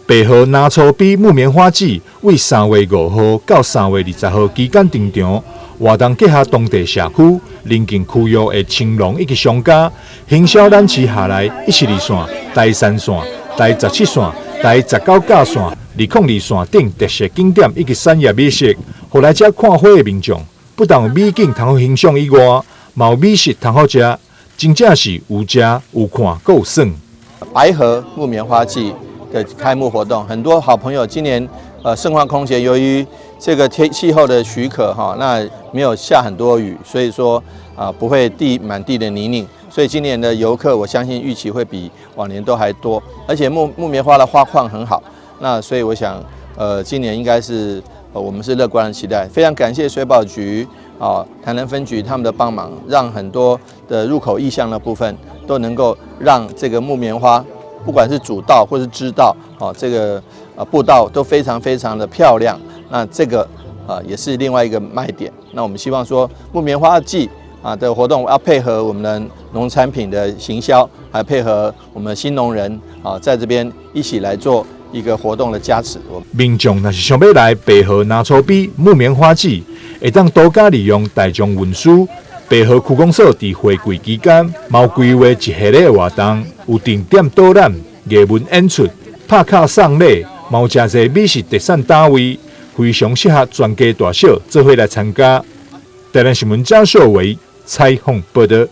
白河南粗埤木棉花季為3月5號到3月20號期間登場，活動結合當地社區、鄰近區域的青農以及商家，行銷咱市轄內112線、台三線、台17線、台19甲線、202線等特色景點以及產業美食，予來遮看花的民眾，不但有美景通好欣賞以外，嘛有美食通好食，真正是有食有看閣有耍。白河木棉花季的開幕活動，很多好朋友今年盛況空前，由於這個天氣候的許可哈，那沒有下很多雨，所以說啊不會地滿地的泥濘，所以今年的遊客我相信預期會比往年都還多，而且木棉花的花況很好，那所以我想今年應該是我們是樂觀的期待，非常感謝水保局啊台南分局他們的幫忙，讓很多的入口意向的部分都能夠讓這個木棉花，不管是主道或是支道，哦，這個步道都非常非常的漂亮。那這個也是另外一個賣點。那我們希望說木棉花季啊的活動要配合我們的農產品的行銷，還配合我們新農人啊，在這邊一起來做一個活動的加持。民眾若是想欲來白河南粗埤木棉花季，會當多加利用大眾運輸。白河區公所佇花季期間，嘛有規劃一系列的活動，有定點導覽、藝文演出、拍卡送禮，嘛有誠濟美食特產攤位，非常適合全家大小做伙來參加。台南新聞張秀維採訪報導。